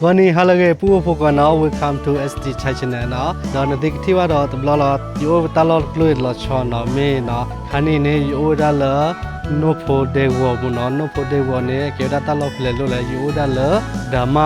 ဂီၤနံၤဟါလၢအဂ့ၤ ပုၢ်ဖိဝဲၢ်ကိးဂၤနီၤ, Welcome to S D Chai Channel နီၤ. ဒီးနသ့ၣ်ကထံၣ်ဘၣ်ဒီးတဘျီလီၤ ယအိၣ်တၢ်လီၢ်တကျိၤအံၤလီၤဆီနီၤ မ့ၢ်နီၤ, ခါနံၤန့ၣ် ယအိၣ်ဝဲဒၣ်လၢ နိၣ်ဖိဒဲကဝီၤပူၤနီၤ. နိၣ်ဖိဒဲကဝီၤန့ၣ် ကဲဝဲဒၣ်တၢ်လီၢ်ဖဲလဲၣ်လိၣ်လဲၣ်, ယအိၣ်ဝဲဒၣ်လၢ ဓမ္မ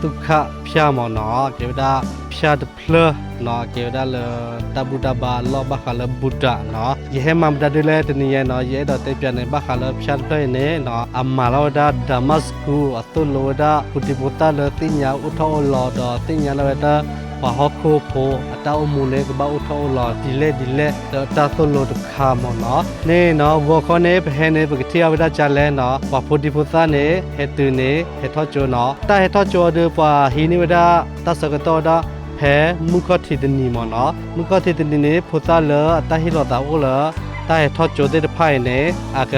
သုခဖၠၣ်မ့ၢ်နီၤ, ကဲဝဲဒၣ်ဖၠၣ်တဖျၢၣ်နီၤ, ကဲဝဲဒၣ်လၢ တၢ်ဘူၣ်တၢ်ဘါအလီၢ်ဘၣ်ဃးလၢ Buddha နီၤ. ယဟဲမၤမတၤဒ်လဲၣ်တနံၤညါနီၤ, ယအဲၣ်ဒိးတဲပၠးန့ၣ် ဘၣ်ဃးလၢဖၠၣ်တဖျၢၣ်အံၤန့ၣ်နီၤ, အမၤလီၤဝဲဒၣ် ဓမ္မစကူး အသိၣ်လိဝဲဒၣ်ဖိဒံဖိသၣ်လၢသ့ၣ်ညါအိၣ်ထီၣ်အိၣ်လီၤ ဒီးသ့ၣ်ညါလီၤဝဲဒၣ် ပှၤဟီၣ်ခိၣ်ဖိအတၢ်အိၣ်မူန့ၣ် ကဘၣ်အိၣ်ထီၣ်အိၣ်လီၤဒ်လဲၣ်ဒ်လဲၣ် လၢတၢ်သိၣ်လိတခါမ့ၢ်နီၤ. န့ၣ်နီၤ ဂီၤခီန့ၣ် ပဟဲန့ၣ် ပကထံၣ်အဝဲဒၣ်ကၠါလဲၣ်နီၤ, ပှၤဖိဒံဖိသၣ်န့ၣ် ဟဲတုၤန့ၣ် ဟဲထီၣ်ကၠိနီၤ. တၢ်ဟဲထီၣ်ကၠိအီၤဒီး ပှၤဟံးန့ၢ်ဝဲဒၣ် တၢ်ဆၢကတီၢ်ဝဲဒၣ် ဖဲမုၢ်ခီၣ်ထံးတနံၤမ့ၢ်နီၤ. မုၢ်ခီၣ်ထံးတနံၤန့ၣ် ဖိသၣ်လၢအတၢ်ဟ့ၣ်လီၤသးအိၣ်လၢ တၢ်ဟဲထီၣ်ကၠိသ့ၣ်တဖၣ်အံၤန့ၣ် အက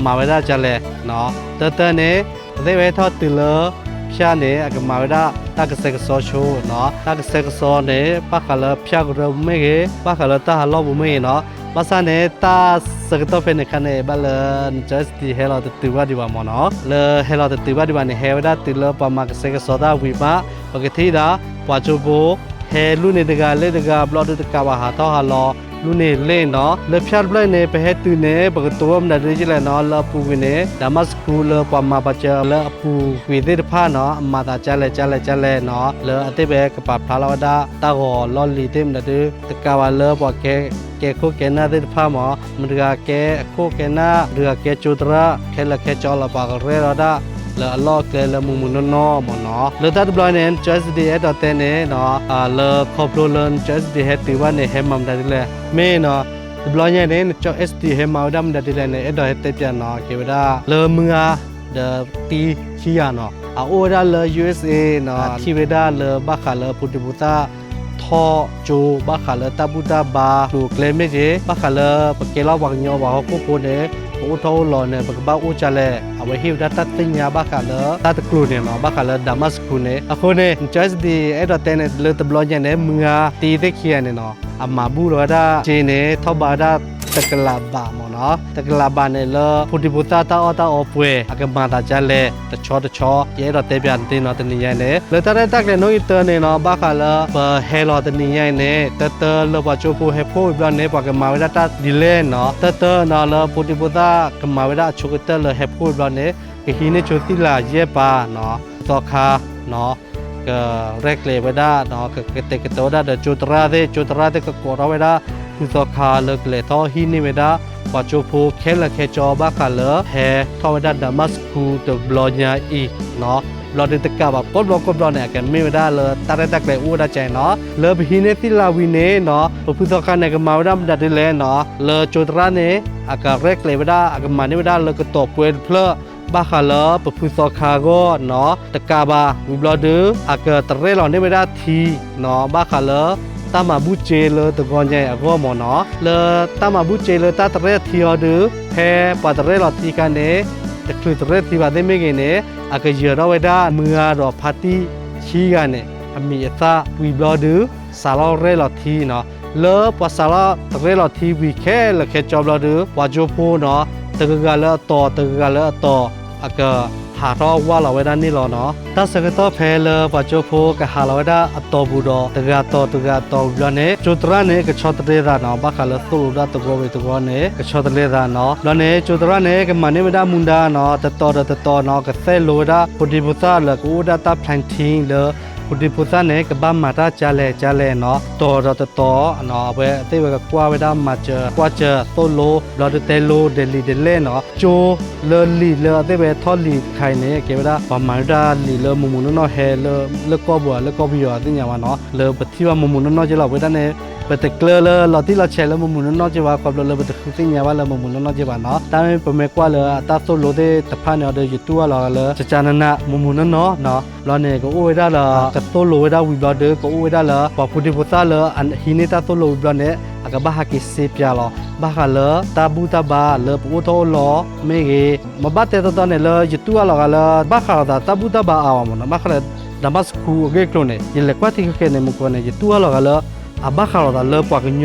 မၤဝဲဒၣ်ကၠါလဲၣ်နီၤ. တၢတၢန့ၣ် အသ့ၣ်ဝဲဟဲထီၣ်တုၤလၢဖၠၣ်န့ၣ် အကမၤဝဲဒၣ်တၢ်ကစဲးကစီဆိနီၤ. တၢ်ကစဲးကစီန့ၣ် ဘၣ်ဃးလၢဖၠၣ်ကရၢပူၤမ့ၢ်ဂ့ၤ, ဘၣ်ဃးလၢတၢ်ဟးလီၢ်ပူၤမ့ၢ်ဂ့ၤနီၤ. ဘၣ်ဆၣ်န့ၣ် တၢ်ဆၢကတီၢ်ဖဲန့ၣ်အခါန့ၣ် ဘၣ်လၢ နကၠီ S D ဟဲလီၤတတုၤဘၣ်ဒံးဘၣ်မ့ၢ်နီၤ. လၢဟဲလီၤတတုၤဘၣ်ဒံးဘၣ်န့ၣ် ဟဲဝဲဒၣ်တုၤလၢပှၤမၤကစဲးကစီတၢ်ဝံၤမး, ပကထံၣ်ဒၣ် ပှၤကၠိဖိ ဟဲလူၢ်န့ၢ်တဂၤလ့ၢ်တဂၤ ဘျီဒုးတကးဘၣ်ဟးထီၣ်ဟးလီၤ လူၢ်န့ၢ်လ့ၢ်နီၤ. လၢဖၠၣ်တဖျၢၣ်အံၤန့ၣ် ပဟဲတုၤန့ၣ် ပကတိၤဝဲမနုၤဒ်လဲၣ်နီၤ, လၢအပူၤကွံာ်န့ၣ် ဓမ္မစကူးလၢပှၤမၤပာ်စၢၤလၢအပူၤကွံာ်သ့ၣ်တဖၣ်နီၤ, အမၤသးကၠါလဲၣ်ကၠါလဲၣ်ကၠါလဲၣ်နီၤ, လၢအသ့ၣ်ဝဲကပာ်ဖျါလီၤဝဲဒၣ် တၢ်ဂီၤလီၢ်လံၤသ့ၣ်မနုၤဒုး တကးဘၣ်လၢပှၤကဲ ကဲခိၣ်ကဲနၢ်သ့ၣ်တဖၣ်မး, မတၤတဂၤကဲအခိၣ်ကဲနၢ်, မတၤတဂၤကဲကၠိသရၣ်, ခဲလၢာ်ခဲဆ့လၢပှၤကရဲၣ်လီၤဒၣ် လၢအလီၢ်အကျဲလၢမုာ်မုာ်နီၢ်နီၢ်မ့ၢ်နီၤ. လၢတၢ်တဘျီန့ၣ် နကၠီ S D အဲၣ်ဒိးတဲန့ၣ်နီၤ, လၢခီဖျိလၢနကၠီ S D ဟဲတုၤဘၣ်န့ၣ် ဟဲမၤမတၤဒ်လဲၣ်. မ့ၢ်နီၤ, တဘျီညါန့ၣ် နကၠီ S D ဟဲမၤဝဲဒၣ်မတၤဒ်လဲၣ်န့ၣ် အဲၣ်ဒိးဟဲတဲပၠးနီၤ, ကဲဝဲဒၣ် လၢမုၢ်ဂၤ ဒီးတံခံဂၤနီၤ, အအိၣ်ဝဲဒၣ်လၢ U S A နီၤ, ထံၣ်ဝဲဒၣ်လၢဘၣ်ဃးလၢဖိဒံဖိသၣ် ထီၣ်ကၠိ ဘၣ်ဃးလၢတၢ်ဘူၣ်တၢ်ဘါ ကျိၤကျဲမ့ၢ်ဂ့ၤ, ဘၣ်ဃးလၢပကဲလီၤပှၤကညီပှၤဟီၣ်ခိၣ်ဖိန့ၣ် ပအိၣ်ထီၣ်အိၣ်လီၤန့ၣ် ပကဘၣ်အိၣ်ကၠါလဲၣ်, အဝဲဟ့ၣ်ဝဲဒၣ်တၢ်သ့ၣ်ညါဘၣ်ဃးလၢတၢ်တကျိၤန့ၣ်နီၤ, ဘၣ်ဃးလၢ ဓမ္မစကူး န့ၣ်. အဃိန့ၣ် နကၠီ S D အဲၣ်ဒိးတဲန့ၣ် လၢတဘျီညါန့ၣ် မုၢ်ဂၤတံသ့ၣ်ခံဂၤန့ၣ်နီၤ, အမၤဘူၣ်လီၤဝဲဒၣ်စ့န့ၣ် ထီၣ်ဘးဝဲဒၣ် တကလးဘးမ့ၢ်နီၤ. တကလးဘးန့ၣ်လၢ ဖိဒံဖိသၣ်တၢ်အီၣ်တၢ်အီပှဲၤ အကမၤသးကၠါလဲၣ် တဆီတဆီ ယအဲၣ်ဒိးတဲပၠးနသ့နီၤ တနံၤညါအံၤန့ၣ်. လၢတၢ်ရဲၣ်တၢ်ကျဲၤနီၣ်ဂံၢ်တၢန့ၣ်နီၤ, ဘၣ်ဃးလၢပဟဲလီၤတနံၤညါအံၤန့ၣ် တၢတၢလၢပှၤကၠိဖိဟဲဖှိၣ်ဝံၤဘျီန့ၣ် ပှၤကမၤဝဲဒၣ်တၢ်ဒ်လဲၣ်နီၤ. တၢတၢနီၤ လၢဖိဒံဖိသၣ်ကမၤဝဲဒၣ်အဆိကတၢၢ်လၢဟဲဖှိၣ်ဝံၤဘျီန့ၣ် ကဟံးန့ၢ်ကၠိသံၣ်လၤယဲၢ်ပၤနီၤ, ဖုသီခါနီၤ ကရဲၣ်ကျဲၤဝဲဒၣ်နီၤ, ကကတဲာ်ကတီၤဝဲဒၣ်ဒီးကၠိသရၣ်သ့ၣ်, ကၠိသရၣ်သ့ၣ်ကကိးထီၣ်ဝဲဒၣ် ဖုသီခါလၢကလဲၤထီၣ်ဟံးန့ၢ်ဝဲဒၣ် ပှၤကၠိဖိခဲလၢာ်ခဲဆ့ဘၣ်ဃးလၢ ဟဲထီၣ်ဝဲဒၣ် ဓမ္မစကူး တဘျီညါအံၤနီၤ. ဘျီဒုးတကးဘၣ်ကိးဘျီကိးဘျီန့ၣ် အကမ့ၢ်ဝဲဒၣ်လၢတၢ်ရဲၣ်တၢ်ကျဲၤအိၣ်ဝဲဒၣ်ကၠါနီၤ. လၢပဟံးန့ၢ်သံၣ်လၤဝံၤန့ၣ်နီၤ, ပဖုသီခါန့ၣ် ကမၤဝဲဒၣ်မတၤဒ်လဲၣ်နီၤ, လၢကၠိသရၣ်န့ၣ် အကရဲၣ်ကျဲၤဝဲဒၣ် အကမၤန့ၢ်ဝဲဒၣ်လၢကတီၤပှဲၤတဖျၢၣ် ဘၣ်ဃးလၢပဖုသီခါအဂီၢ်နီၤ. တကးဘၣ်ဝံၤဘျီဒုး အကတရဲၣ်လီၤန့ၢ်ဝဲဒၣ်ထံနီၤ, ဘၣ်ဃးလၢ တၢ်မၤဘူၣ်စ့လၢတဂီၤညါအံၤအဂီၢ်မ့ၢ်နီၤ. လၢတၢ်မၤဘူၣ်စ့လၢတၢ်တရဲၣ်ထံအီၤဒုး ဖဲပှၤတရဲၣ်လီၤထံအခါန့ၣ် တချုးတရဲၣ်ထံဘၣ်သ့ၣ်မ့ၢ်ဂ့ၤန့ၣ် အကယၢၤထီၣ်ဝဲဒၣ်မုၢ်ဂၤဒီးဖါတံၢ်ခံဂၤန့ၣ် အမံၤအသၣ်ဝံၤဘျီဒုး စးလီၤရဲၣ်လီၤထံနီၤ. လၢပှၤစးလီၤတရဲၣ်လီၤထံဝံၤခဲလၢာ်ခဲဆ့ဘျီဒုး ပှၤကၠိဖိနီၤ တဂၤဂၤလၢအတီၤ တဂၤဂၤလၢအတီၤ အကဟးထီၣ်ဝၢ်လီၤဝဲဒၣ်န့ၣ်လီၤနီၤ. တၢ်ဆၢကတီၢ်ဖဲလၢပှၤကၠိဖိကဟးလီၤဝဲဒၣ်အတီၤပူၤဒီး တဂၤတီၤတဂၤတီၤဝံၤဘျီန့ၣ် ကၠိသရၣ်န့ၣ် ကဆီတလဲသးနီၤ, ဘၣ်ဃးလၢသိၣ်လိဒၣ်သဝီဝံၤသဝီန့ၣ် ကဆီတလဲသးနီၤ. ဘျီန့ၣ် ကၠိသရၣ်န့ၣ် ကမၤန့ၢ်ဝဲဒၣ်မူဒါနီၤ, တတီၤဒီးတတီၤနီၤ ကသဲလိဝဲဒၣ် ဖိဒံဖိသၣ်လၢကအိၣ်ဝဲဒၣ်တၢ် planning လၢ ဖိဒံဖိသၣ်န့ၣ် ကဘၣ်မၤတၢ်ကၠါလဲၣ်ကၠါလဲၣ်နီၤ, တီၤဒီးတတီၤနီၤ, အဝဲသ့ၣ်ဝဲကကွၢ်ဝဲဒၣ်မၤစၢၤ ကွၢ်စၢၤသိၣ်လိ ဘျီဒုးတဲလိဒ်လဲၣ်ဒ်လဲၣ်နီၤ. ကၠိလၢလံာ်လၢအသ့ၣ်ဝဲထီၣ်လံာ်တခါအံၤန့ၣ် ကဲဝဲဒၣ် ပှၤမၤဝဲဒၣ်လံာ်လၢမုာ်မုာ်နီၢ်နီၢ်ဟဲလၢ လၢကီၢ်ပူၤဧါ လၢကီၢ်ပယီၤဧါသ့ၣ်ညါဘၣ်နီၤ, လၢပထံၣ်ဘၣ်မုာ်မုာ်နီၢ်နီၢ်ကဲလီၤ. အဝဲဒၣ်န့ၣ် ပတကျၢလၢလီၤတံၢ်လီၤဆဲးလၢမုာ်မုာ်နီၢ်နီၢ်ကဲဘၣ် ခီဖျိလၢပတဃုသ့ၣ်ညါဘၣ်လၢမုာ်မုာ်နီၢ်နီၢ်ကဲဘၣ်နီၤ. တၢ်မ့ၢ်ပမ့ၢ်ကွၢ်လၢအတၢ်သိၣ်လိသ့ၣ်တဖၣ်န့ၣ်အီၤဒီး ယတူၢ်အါလီၤဂၤလၢ ကကနန မုာ်မုာ်နီၢ်နီၢ်နီၤ. ဘျီန့ၣ် ကအိၣ်ဝဲဒၣ်လၢ ကသိၣ်လိဝဲဒၣ်ဝံၤဘျီဒီး ကအိၣ်ဝဲဒၣ်လၢ ပှၤဖိဒံဖိသၣ်လၢအဟံးန့ၢ်တၢ်သိၣ်လိဝံၤဘျီန့ၣ် အကဘၣ်ဟးက့ၤစ့ပၠးလီၤ. ဘၣ်ဃးလၢတၢ်ဘူၣ်တၢ်ဘါလၢပအိၣ်ထီၣ်အိၣ်လီၤမ့ၢ်ဂ့ၤ, မ့ၢ်ဘၣ်တဲတီတီန့ၣ်လၢ ယတူၢ်အါလီၤဂၤလၢ ဘၣ်ဃးလိာ်သးတၢ်ဘူၣ်တၢ်ဘါအါဘၣ်မ့ၢ်နီၤ, ဘၣ်ဃးလၢ ဓမ္မစကူး အဂ့ၢ်အကျိၤန့ၣ် ယလဲၤကွၢ်ထံဃဲဃဲန့ၣ် မူကီန့ၣ် ယတူၢ်အါလီၤဂၤလၢ အဘၣ်ဃးလိာ်သးလၢပှၤကညီ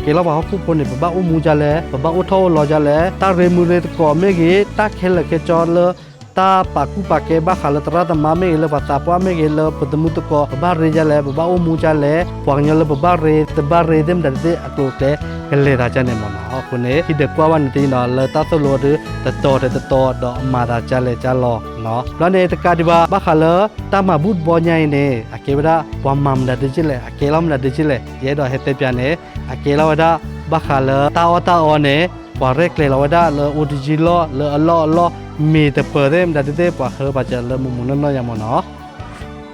ကဲလီၤပှၤဟီၣ်ခိၣ်ဖိန့ၣ် ပဘၣ်အိၣ်မူဒ်လဲၣ်, ပဘၣ်အိၣ်ထီၣ်အိၣ်လီၤဒ်လဲၣ်, တၢ်ရ့မုာ်ရ့သကိးမ့ၢ်ဂ့ၤ, တၢ်ခဲလၢာ်ခဲဆ့လၢ တၢ်ပာ်ကူၣ်ပာ်ကဲဘၣ်ဃးလၢသရၣ်သမါမ့ၢ်ဂ့ၤ လၢပှၤသးပှၢ်မ့ၢ်ဂ့ၤ လၢပသမုၢ်သကိး ပဘၣ်ရ့ဒ်လဲၣ်, ပဘၣ်အိၣ်မူဒ်လဲၣ်, ပှၤကညီလၢပဘၣ်ရ့ တဘၣ်ရ့သ့ၣ်မတၤတသ့ၣ် အကျိၤအကျဲ ကလဲၤသးဒ်န့ၣ်မ့ၢ်နီၤ. အဃိန့ၣ် ဟံးဒုးကွၢ်ဘၣ်န့ၣ်တယံာ်နီၤ လၢတၢ်သိၣ်လိဒုး တတီၤတဲာ်တတီၤဒီးအမၤသးဒ်လဲၣ်ဒ်လဲၣ်နီၤ. ဘျီန့ၣ်တကးဒံးဘၣ် ဘၣ်ဃးလၢတၢ်မၤဘူၣ်တဘီညါအံၤန့ၣ် အကဲဝဲဒၣ်ပှၤမၤမတၤဒ်လဲၣ်, အကဲလီၤမတၤဒ်လဲၣ်, ယအဲၣ်ဒိးဟဲတဲပျးန့ၣ် အကဲလီၤဝဲဒၣ် ဘၣ်ဃးလၢတၢ်အီၣ်တၢ်အီန့ၣ် ပှၤရဲၣ်ကျဲၤလီၤဝဲဒၣ်လၢအိၣ်တယံာ်လီၢ် လၢအလီၢ်အလီၢ် မ့ၢ်တပၢၤသ့ၣ်မတၤဒ်သ့ၣ် ပှၤဟၢပာ်စၢၤလၢမုၢ်မုၢ်နီၢ်နီၢ်ယါမ့ၢ်နီ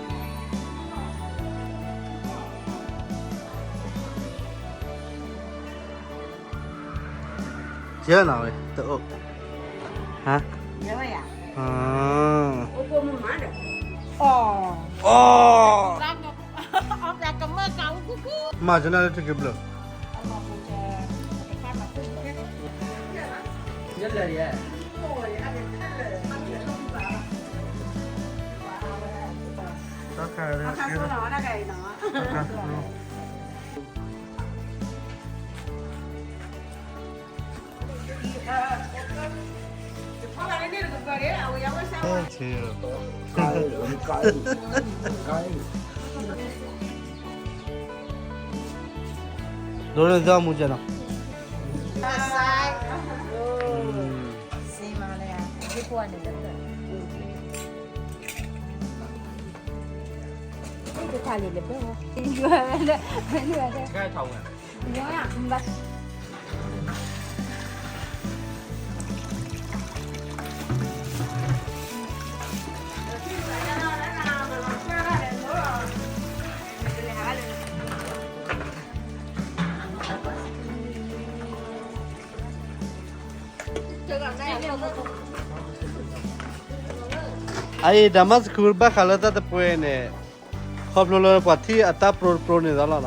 ၤ. ယဲၢ်နီၤဝဲ တအိၣ် ဟါ ယဲၢ်ဝဲယါ အီၣ် အီၣ် မၤကနၣ်လၢထံကဘျၢၣ် တၢ်ခါ ဒိးန့ၢ်သီမူကဲနီၤ တၢ်လံလၢဘၢ အအံၤ တၢ်မၤစၢၤဘၣ်ဃးလၢတၢ်တပှဲၤန့ၣ် ခီဖျိလၢပှၤထံၣ်အတၢ်ပြိတပြိန့ၣ်လီၤနီၤ.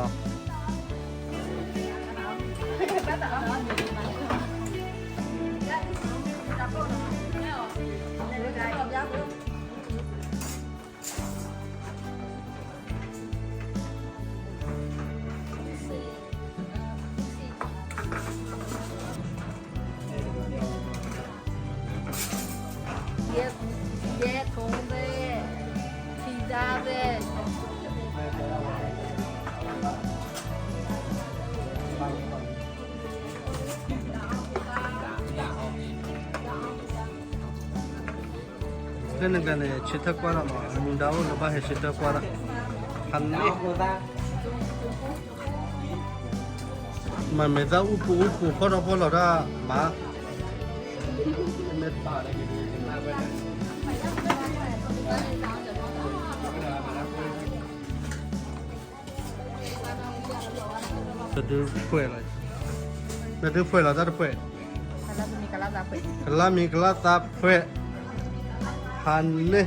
လၢနကန့ၣ် ဆၢထၢၣ်ကွၢ်လီၤမး မူဒါအိၣ်လၢဘၣ်ဟဲဆၢထၢၣ်ကွၢ်လီၤ ဖးန့ၣ် မ့ၢ်မ့ၢ်သၣ်အူပူၤအူပူၤဖီၣ်ထီၣ်ဖီၣ်လီၤတၢ်မး တဒုးဖှဲးလီၤ, တဒုးဖှဲးလီၤတၢ်တဖှဲး, ကလါမံၤကလါသးဖှဲး, ဟါန့ၣ်,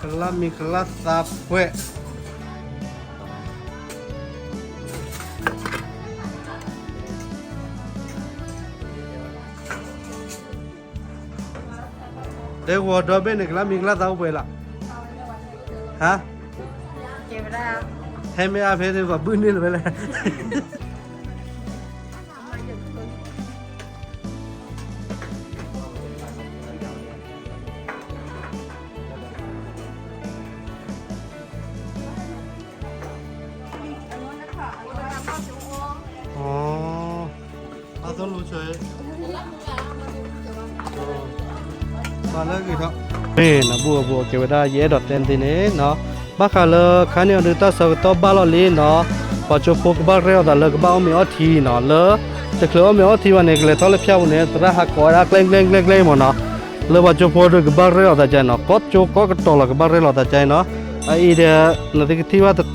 ကလါမံၤကလါသးဖှဲး, တဲဝီၤဒီဘ့ၣ်န့ၣ် ကလါမံၤကလါသးအိၣ်ပှဲၤလီၤ, ဟါ, ဟဲမ့ၢ်အါဖဲန့ၣ် ပှၤဘုၣ်န့ၢ်လၢၤဝဲလဲၣ်. အသိၣ်လိဆၢ, မ့ၢ်နဘူၣ်အဘူၣ်အကဲဝဲဒၣ် ယအဲၣ်ဒိးတဲသ့န့ၣ်နီၤ, ဘၣ်ဃးလၢခါန့ၣ်အီၤဒုး တၢ်ဆၢကတီၢ်ဘၣ်လီၤလံနီၤ, ပှၤကၠိဖိကဘၣ်ရဲၣ်အီၤသးလၢကဘၣ်အီၣ်မ့ၤအီထံနီၤ, လၢ တချုးအီၣ်မ့ၤအီထံဘၣ်န့ၣ် ကလဲၤထီၣ်လၢဖၠၣ်ပူၤန့ၣ် သရၣ်ဟးကိးဝဲဒၣ်ကျဲကျဲကျဲကျဲမ့ၢ်နီၤ, လၢပှၤကၠိဖိဒုးကဘၣ်ရဲၣ်အီၤသးကဲနီၤ, ကိးကၠိကိးကတီၤလီၤကဘၣ်ရဲၣ်လီၤသးကဲနီၤ, အအံၤဒီး နသုကထံၣ်ဘၣ်တတီၤ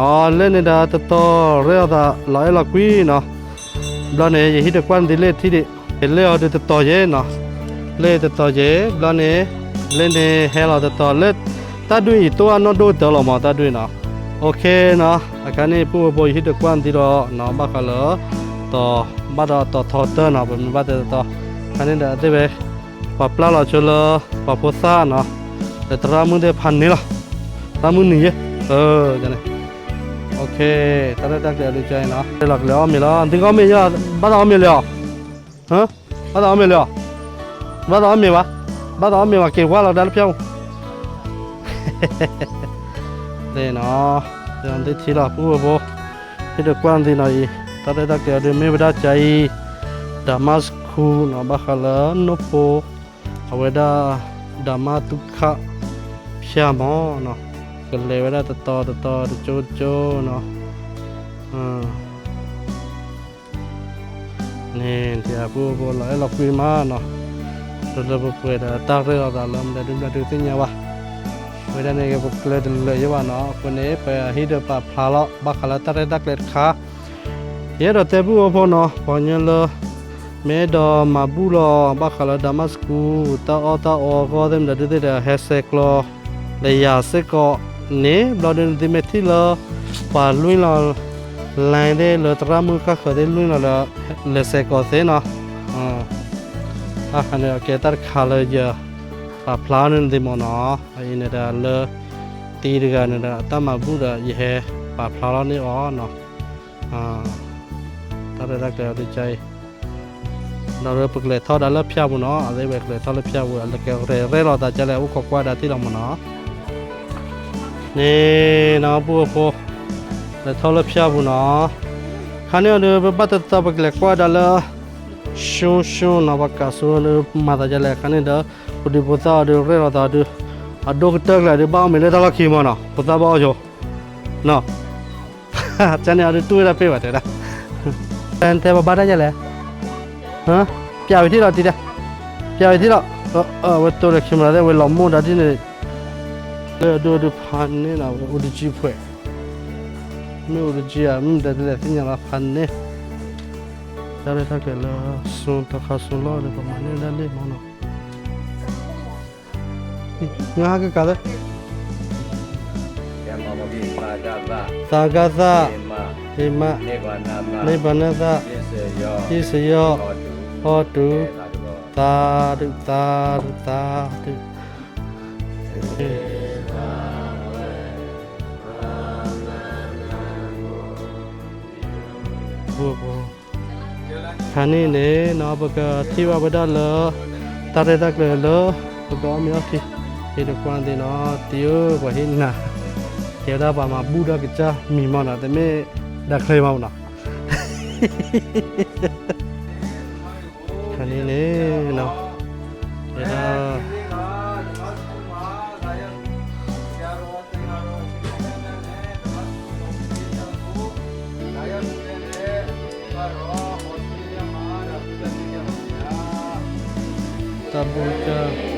နီၤ, လၢန့ၣ်ဒီးတတီၤရဲၣ်အီၤသးလီၤအဲၣ်လီၤကွံနီၤ, ဘျီန့ၣ် ယဟံးဒုးကွၢ်နသုလၢထံၣ်ဒံး, ယလဲၤအီၤဒုးတတီၤယဲနီၤ, လၢတတီၤယဲ, ဘျီန့ၣ် လၢန့ၣ်ဟဲလီၤတတီၤလၢ, တၢ်ဒုးအံၤတိၢ်အနီၢ်ဒိၣ်ကတၢၢ်လီၤမး တၢ်ဒုးနီၤ, အခါန့ၣ် ပုၢ်ဝဲၢ်ဘိ ယဟံးဒုးကွၢ်နသုဒီးနီၤ ဘၣ်ဃးလၢ တီၤ, ဘၣ်ဒီးတီၤထီတၢၢ်နီၤ ပမ့ၢ်ဘၣ်တဲတတီၤ, အခါန့ၣ်ဒီးသ့ၣ်ဝဲ ပှၤပျၢ်လီၤဆိလၢ ပှၤဖိသၣ်နီၤ, ဒီးသရၣ်မုၣ်သ့ၣ်ဖးန့ၢ်လီၤ, သရၣ်မုၣ်နံၤယဲ, တၢ်ရဲၣ်တၢ်ကျဲၤအဒုးကဲနီၤ, လီၤကလဲၤအီၣ်မ့ၤလီၤ, သုကအီၣ်မ့ၤယဲ, ဘၣ်သးအီၣ်မ့ၤလံဧါ, ဘၣ်သးအီၣ်မ့ၤလံဧါ, ဘၣ်သးအီၣ်မ့ၤဘၣ်, ဘၣ်သးအီၣ်မ့ၤဝဲက့ၤဝါလီၤဒၣ်လၢဖၠၣ်ပူၤ, သ့ၣ်နီၤ, သ့ၣ်ထံလီၤ ပုၢ်ဖိဖိ, ဟ့ၣ်ဒုးကွၢ်နသ့ၣ်နီၤအံၤ, တၢ်ရဲၣ်တၢ်ကျဲၤအီၤဒုးမ့ၢ်ဝဲဒၣ်ကါအံၤ, ဓမ္မစကူနီၤ, ဘၣ်ဃးလၢနိၣ်ဖိ အဝဲဒၣ် ဓမ္မသုခဖၠၣ်မးနီၤ, ကလဲၤဝဲဒၣ်တတီၤတတီၤတကၠိတကၠိနီၤ, န့ၣ် ဒ်အပုၢ်ဖိလီၤအဲၣ်လီၤကွံမးနီၤ, လၢလၢပှဲၤပှဲၤဒီးတၢ်ရဲၣ်လီၤသးလၢမတၤဒုမတၤဒုသ့ၣ်ညါဘၣ်, ဝဲဒၣ်န့ၣ် ပကျၢၤတလၢာ်ယဲဘၣ်နီၤ, အဃိန့ၣ် ပဟ့ၣ်ဒုးပာ်ဖျါလီၤ ဘၣ်ဃးလၢတၢ်ရဲၣ်တၢ်ကျဲၤတခါ, ယအဲၣ်ဒိးတဲပုၢ်ဖိနီၤ, ပှၤကညီလၢ မ့ၢ်အဲၣ်ဒိးမၤဘူၣ်လီၤ ဘၣ်ဃးလၢ ဓမ္မစကူ တၢ်အီၣ်တၢ်အီအဂီၢ်သ့ၣ်မတၤဒုသ့ၣ်ဒီး ဟဲဆဲးကျိး လၢယၤစ့ၢ်ကီးန့ၣ် ဘျီဒုးနသုမ့ၢ်ထံၣ်လၢ ပှၤလွံၢ်လီၤ line သ့ၣ်လၢသရၣ်မုၣ်ဃၣ်ဃၢၤသ့ၣ်လွံၢ်လီၤဒီး လဲၤဆဲးကျိးသ့နီၤ, တၢ်ခါန့ၣ်ကဲတၢ်တခါလၢယပာ်ဖျါန့ၢ်နသ့ၣ်မးနီၤ, အအံၤန့ၣ်ဒီးလၢ တံၤတဂၤန့ၣ်ဒီး တၢ်မၤဘူၣ်ဒီး ယဟဲပာ်ဖျါလီၤန့ၢ်အီၤနီၤ, တၢ်ရဲၣ်တၢ်ကျဲၤအီၤဒုးကါအံၤ ဒီးပကလဲၤထီၣ်ဒၣ်လၢဖၠၣ်ပူၤနီၤ, အသ့ဝဲကလဲၤထီၣ်လၢဖၠၣ်ပူၤ အလၢကရဲၣ်ရဲၣ်လီၤသးကလဲၣ် အိၣ်ခိးကွၢ်ဒၣ်ထံၣ်လီၤမးနီၤ, န့ၣ်နီၤ ပုၢ်ဖိ လဲၤထီၣ်လၢဖၠၣ်ပူၤနီၤ, ခါန့ၣ်အီၤဒီး ပဘၣ်တသီပကလဲၤကွၢ်ဒၣ်လၢ ရှူရှူနီၤ, ပှၤကးဆူဒီးမၤသးကလဲၣ် ခါန့ၣ်ဒီး ပဒုးဖိသၣ်အီၤဒီး ရဲၣ်လီၤသးဒီး အဒိၣ်ကတၢၢ်ကျဲၤဒီး ဘၣ်အီၣ်မ့ၤလၢတၢ်လီၢ်ခံမးနီၤ, ဖိသၣ်ဘၣ်အီၣ်ဆိ နီၤ ကန့ၣ်အီၤဒုးတူၢ်ဝဲဒၣ်ပ့ၢ်ဘၣ်တဲဒၣ်, တဲပဘၣ်တၢ်ယဲလဲၣ်, ပျးဝံၤထံၣ်လီၤတံၤဒၣ်, ပျးဝံၤထံၣ်လီၤ, အဝဲတိၢ်ဒီး camera သ့ၣ် ဝဲလီၤမိၢ်ဒီးဒ်န့ၣ်, လၢအဒိၣ်ဒုးဖးန့ၣ်နီၤ ဝဲအိၣ်တကံၢ်ဖှဲး, မ့ၢ်အိၣ်တကံၢ်ဧါ မ့ၢ်မတၤဒ်လဲၣ်သ့ၣ်ညါလီၤဖးန့ၣ်, တၢ်ရဲၣ်တၢ်ကျဲၤလၢ ဆူတခါဆူလီၢ်ဒီး ပမၤန့ၢ်ဒၣ်လံမးနီၤ ငါဟးကကးလၢ သးကသၣ်, ဟ့မး, န့ၢ်ပှၤနၢ်သၣ်, ဟံၣ်စယီၢ်, ဟီၣ်တုၤ, သးဒုး, သးဒုး, သးဒုး, ခါန့ၣ်န့ၣ်နီၤ ပကထံၣ်ဘၣ်ဝဲဒၣ်လၢ တၢ်ရဲၣ်တၢ်ကျဲၤလၢ ပကအီၣ်မ့ၤအီထံ ဟ့ၣ်ဒုးကွၢ်သ့နီၤ တံၤဧၢ ပှၤဟ့ၣ်နၤ ကဲဝဲဒၣ်ပှၤမၤဘူၣ်ဒီးကစၢ်မံၤမးနီၤ တမ့ၢ်ဒၣ်ချ့မးနီၤ ခါန့ၣ်န့ၣ်နီၤ ဝဲဒၣ် တၢ်ဘူၣ်တၢ်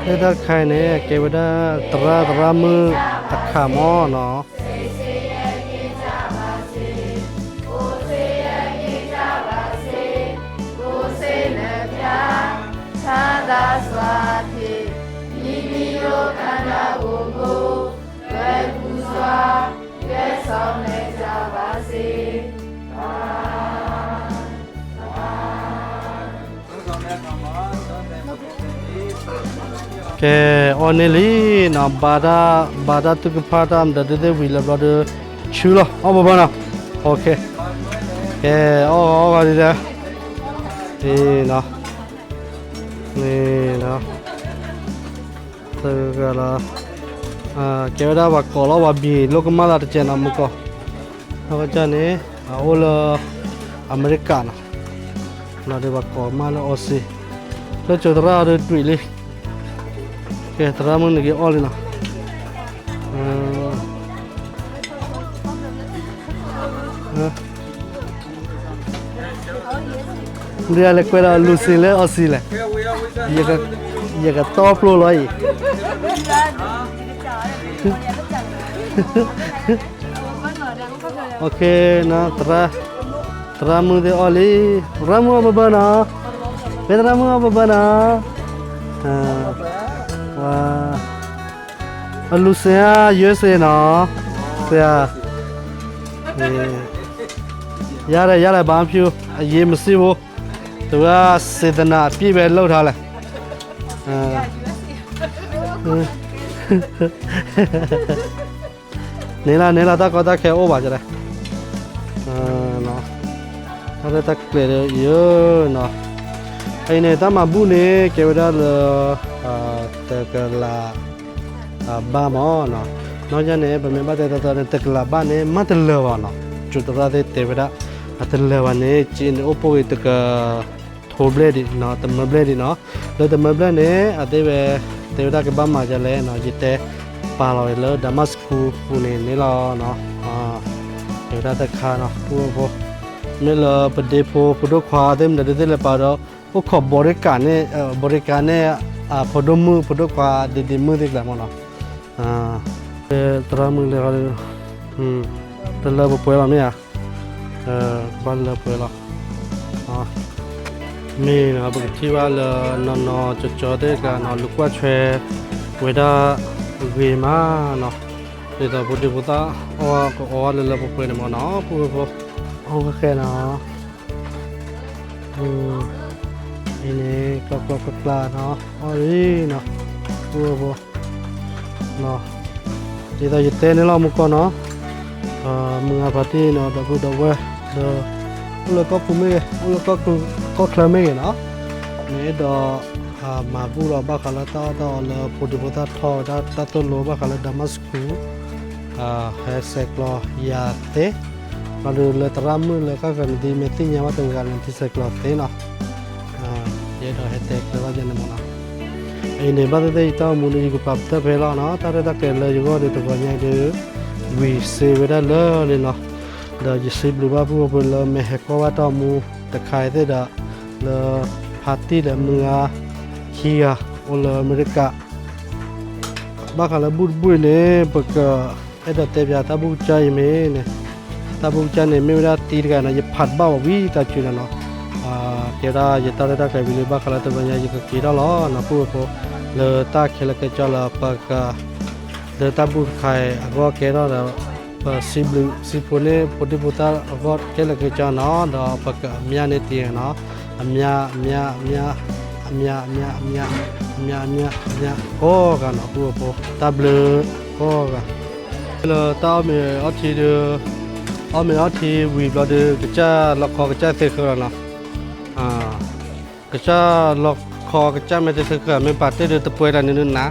ဖဲတၢ်တခါအံၤန့ၣ် အကဲဝဲဒၣ်သရၣ်သရၣ်မုၣ်အခးမးနီၤ ကဲ အီၣ်န့ၢ်လံနီၤ ဘါတၢ် ဘါတၢ်သူၣ်ကဖၣ်တၢ်မတၤဒုးသ့ၣ်ဝံၤလၢဘျီဒီး ဆူလီၤ အီၣ်ဘၣ်ဘၣ်နီၤ ကဲ အီၣ်ဂီၤအီၣ်ဂီၤဒ်လဲၣ် န့ၣ်နီၤ န့ၣ်နီၤ သၢဂၤလီၤ ကဲဝဲဒၣ်ပှၤကိးလီၤ ပှၤဘံၤလိၣ်ကမၣ်သးတကဲးနီၤ မုၢ်ကီၢ် အဝဲဒၣ်န့ၣ် အအိၣ်လၢ အမဲရကၤနီၤ လီၤဒီးပှၤကိးမၣ်လၢအီစ့ၣ် လၢကၠိသရၣ်ဒီးတွံၢ်လံ ကဲသရၣ်မုၣ်န့ၣ်က့ၤအီၣ်လံနီၤ ဒ်လဲၣ်ကွဲးဒီးလူၤစ့ၣ်လၢအီစ့ၣ်လဲၣ် ယကတီပျိလီၤအံၤ သရၣ် သရၣ်မုၣ်သ့ၣ်အီၣ်လံ သရၣ်မုၣ်အီၣ်ဘၣ်ဘၣ်နီၤ မ့ၢ်သရၣ်မုၣ်အီၣ်ဘၢဘၢနီၤ, အလူစ့အါ ယူအ့စ့နီၤ, စ့အါ, ရတဲ့ ရတဲ့ ဘာမှမဖြစ်ဘူး, အရေးမရှိဘူး, သူကစေတနာအပြည့်ပဲလုပ်ထားလဲၣ်. န့ၣ်လၢန့ၣ်လၢတၢ်ကီတၢ်ခဲအိၣ်ဘၣ်ကလဲၣ်, တၢ်ရဲၣ်တၢ်ကျဲၤဒီးယနီၤ, အအံၤန့ၣ် တၢ်မၤဘူၣ်န့ၣ် ကဲဝဲဒၣ်လၢ တကလး ဘၣ်မးနီၤ, နီၢ်ညါန့ၣ် ပမ့ၢ်ဘၣ်တဲတီတီန့ၣ် တကလးဘၣ်န့ၣ် မ့ၢ်တလၢာ်ဘၣ်နီၤ, ကၠိသရၣ်သ့ၣ်တဲဝဲဒၣ် အတလၢာ်ဘၣ်န့ၣ် က့န့ၣ်အိၣ်ပိၢ်ဂ့ၤတက ထိဘျဲၣ်ဒံးနီၤ, တမၢဘျဲၣ်ဒံးနီၤ, လၢတမၢဘျဲၣ်န့ၣ် အသ့ဝဲ တဲဝဲဒၣ်ကဘၣ်မၤဒ်လဲၣ်နီၤ, ယတဲပာ်လီၤဝဲလၢ ဓမ္မစကူပူၤန့ၣ်န့ၣ်လီၤနီၤ, တဲဝဲဒၣ်တခါနီၤ ပုၢ်ဖိ, မ့ၢ်လၢပဒ့ဖိ ဖိဒိၣ်ခွါသ့ၣ်မနုၤဒ်သ့ၣ်လဲၤပာ်ဒီး အိၣ်ခိး bodyguard န့ၣ် bodyguard န့ၣ် ဖိဒိၣ်မုၣ် ဖိဒိၣ်ခွါ ဒ့ဒ့မုၣ်သ့ၣ်ကျါမးနီၤ, သရၣ်မုၣ်လဲၤဃီဒီး တလၢပှဲၤလီၤမ့ၢ်ဧါ, ဘၣ်လၢပှဲၤလီၤ, မ့ၢ်နီၤ ပကထံၣ်ဘၣ်လၢနီၢ်နီၢ်ကၠီကၠီသ့ၣ်တကျါနီၤ လူၤကွၢ်ထွဲဝဲဒၣ် ဂ့ၤမးနီၤ, ဒ်သိးဖိဒံဖိသၣ်အီၣ်ကအီၣ်လၢလၢပှဲၤပှဲၤန့ၣ်မးနီၤ ပုၢ်ဖိ, အီၣ်ဝဲဃဲနီၤ, အံၤန့ၣ် ကျီကျီကျါကျါနီၤ အီၣ်လံနီၤ ပုၢ်ဖိ ဒ်သိးယတဲန့ၣ်လီၤ မူကီၢ်နီၤ, မုၢ်ဂၤဖါတံၢ်နီၤ ဒီပုၢ်ဒီဝဲၢ် ဒီး အိၣ်လၢကီၢ်ပူၤမ့ၢ်ဂ့ၤ အိၣ်လၢကီၢ်ချၢမ့ၢ်ဂ့ၤနီၤ, မ့ၢ်အဲၣ်ဒိး မၤဘူၣ်လီၤဘၣ်ဃးလၢတၢ်အီၣ်တၢ်အီလၢ ဖိဒံဖိသၣ်ထီၣ်ဝဲဒၣ်တၢ်သိၣ်လိဘၣ်ဃးလၢ ဓမ္မစကူ ဟဲဆဲးကျိးယၤသ့, ဘၣ်ဒီးလၢသရၣ်မုၣ်လၢကၣ်ကၢ်မံၤဒ်မ့ၢ်သ့ၣ်ညါဘၣ်တဂၤန့ၣ် ထံဆဲးကျိးသ့နီၤ, ယအဲၣ်ဒိးဟဲတဲကျဲဘၣ်ယၤန့ၣ်မးနီၤ, အံၤန့ၣ် ဘၣ်သ့ၣ်သ့ၣ်ယတၢ်အိၣ်မူန့ၣ် ယကပာ်ပတၢ်ဖဲလီၤနီၤ, တၢ်ရဲၣ်တၢ်ကျဲၤလၢယဂီၢ်ဒီးတဂီၤညါအံၤဒီး ဝံၤစ့ဝဲဒၣ်လၢာ်လံနီၤ, ဒီးယစံးဘျုးဘၣ်ပုၢ်ဝဲၢ်ဖိလၢမ့ၢ်ဟဲကွၢ်ဘၣ်တၢ်အိၣ်မူတခါအံၤသ့ၣ်ဒီး လၢဖါတံၢ်ဒီးမုၢ်ဂၤခံဂၤ အိၣ်လၢအမဲရကၤ ဘၣ်ဃးလၢဘူၣ်တဘူၣ်အံၤန့ၣ် ပကအဲၣ်ဒိးတဲပၠးတၢ်ဘူၣ်ကစၢ်အံၤမ့ၢ်န့ၣ်, တၢ်ဘူၣ်ကစၢ်န့ၣ် မ့ၢ်ဝဲဒၣ်တံၤတဂၤနီၤ ယဖးတဘၣ်ဝံၤတၢ်စုနီၤနီၤ, ကဲဝဲဒၣ်ယတၢ်ရဲၣ်တၢ်ကျဲၤဝံၤလံ ဘၣ်ဃးလၢတဂီၤညါ ယကက့ၤထီၣ်လီၤနီၤ ပုၢ်ဝဲၢ်ဖိ, လၢတၢ်ခဲလၢာ်ခဲဆ့လၢပက လၢတၢ်ဘူၣ်တခါအံၤအဂီၢ်ကဲထီၣ်ဒီး ပစံးဘျုးစံးဖှိၣ်န့ၢ် ဖိဒံဖိသၣ်အဂီၢ်ခဲလၢာ်ခဲဆ့နီၤ, ဒီးပကအမျၢ်န့ၣ်တံၤနီၤ, အမျၢ် အမျၢ် အမျၢ် အမျၢ် အမျၢ် အမျၢ် အမျၢ် အမျၢ် ကိးဂၤနီၤ ပုၢ်ဝဲၢ်ဖိ, တၢ်ဘျုးကိးဂၤ, လၢတၢ်အီၣ်မ့ၤအီထံဒီး အီၣ်မ့ၤအီထံဝံၤဘျီဒီး ကစၢ်လီခီကစၢ်သ့ဃၢလီၤနီၤ, ကစၢ်လီခီကစၢ်မ့ၢ်သ့ဃၢ မ့ၢ်ပာ်တ့ၢ်ဒီးတပှဲၤတၢ်န့ၣ်ဒုးနၤ